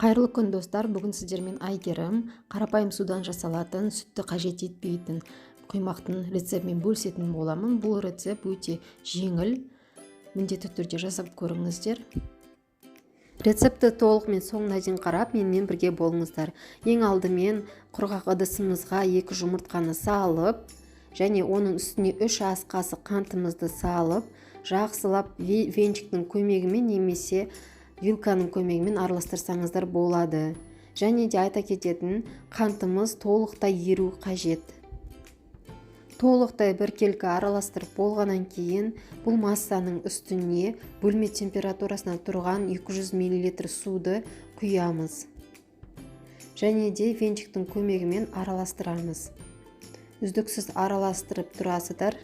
Қайырлы күн, достар! Бүгін сіздермен Әйгерім қарапайым судан жасалатын, сүтті қажет етпейтін құймақтың рецептімен бөлісетін боламын. Бұл рецепт өте жеңіл, міндетті түрде жасап көріңіздер. Рецептті толығымен соңына дейін қарап, менімен бірге болыңыздар. Ең алдымен құрғақ ыдысымызға 2 жұмыртқаны салып, және оның үстіне 3 ас қасық қантымызды салып, жақсылап венчиктің көмегімен немесе вилканың көмегімен араластырсаңыздар болады. Және де айта кететін, қантымыз толықтай еру қажет. Толықтай біркелкі араластырып болғаннан кейін бұл массаның үстіне бөлме температурасына тұрған 200 мл суды құямыз. Және де венчиктің көмегімен араластырамыз. Үздіксіз араластырып тұрасыздар.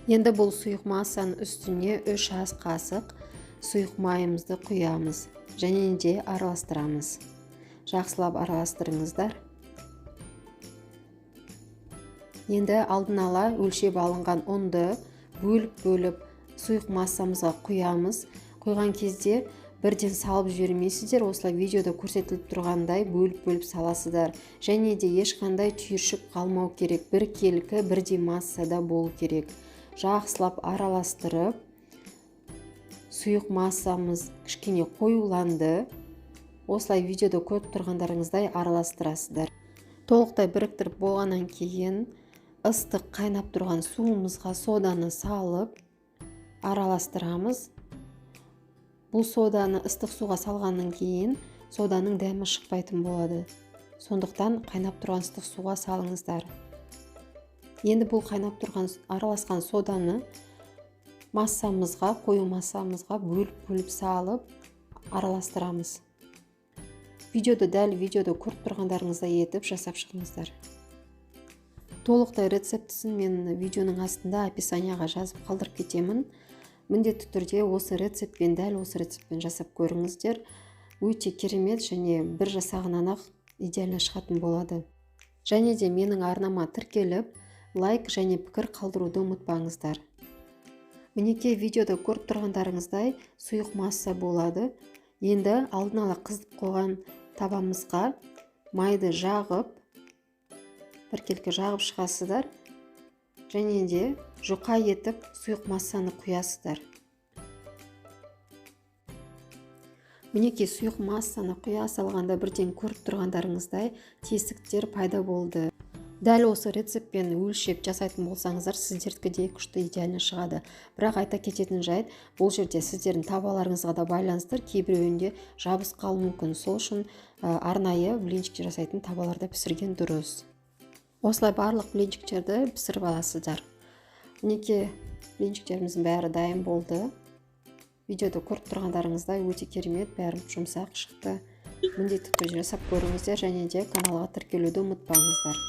Енді бұл сұйық массаның үстіне 3 ас қасық сұйық майымызды құямыз және де араластырамыз. Жақсылап араластырыңыздар. Енді алдын ала өлшеп алынған ұнды бөліп-бөліп сұйық массамызға құямыз. Құйған кезде бірден салып жібермейсіздер, осылай видеода көрсетіліп тұрғандай бөліп-бөліп саласыздар. Және де ешқандай түйіршік қалмау керек, біркелкі бірдей массада болу керек. Жақсылап араластырып, сұйық массамыз кішкене қоюланды. Осылай видеода көріп тұрғандарыңыздай араластырасыздар. Толықтай біріктіріп болғаннан кейін ыстық қайнап тұрған суымызға соданы салып араластырамыз. Бұл соданы ыстық суға салғаннан кейін соданың дәмі шықпайтын болады. Сондықтан қайнап тұрған ыстық суға салыңыздар. Енді бұл қайнап тұрған араласқан соданы массамызға, қою массамызға бөліп-бөліп салып араластырамыз. Видеода дәл видеода көріп тұрғандарыңыздай етіп жасап шығыңыздар. Толықтай рецептісін мен видеоның астында описанияға жазып қалдырып кетемін. Міндетті түрде осы рецептпен, дәл осы рецептпен жасап көріңіздер. Өте керемет және бір жасағаннан-ақ идеально шығатын болады. Және де менің арнама тіркеліп, лайк және пікір қалдыруды ұмытпаңыздар. Мінекей, видеода көріп тұрғандарыңыздай сұйық масса болады. Енді алдын ала қызып қойған табамызға майды жағып, біркелкі жағып шығасыздар. Және де жұқа етіп сұйық массаны құясыздар. Мінекей, сұйық массаны құя салғанда бірден көріп тұрғандарыңыздай тесіктер пайда болды. Дәл осы рецептпен өлшеп жасайтын болсаңыздар, сіздердікі де күшті идеально шығады. Бірақ айта кететін жайт, бұл жерде сіздердің табаларыңызға да байланысты, кейбіреуінде жабысып қалуы мүмкін. Сол үшін арнайы блинчик жасайтын табаларда пісірген дұрыс. Осылай барлық блинчиктерді пісіріп аласыздар. Мінекей, блинчиктеріміздің бәрі дайын болды. Видеода көріп тұрғандарыңыздай өте керемет, бәрі жұмсақ шықты. Міндетті түрде жасап көріңіздер және де каналға тіркелуді ұмытпаңыздар.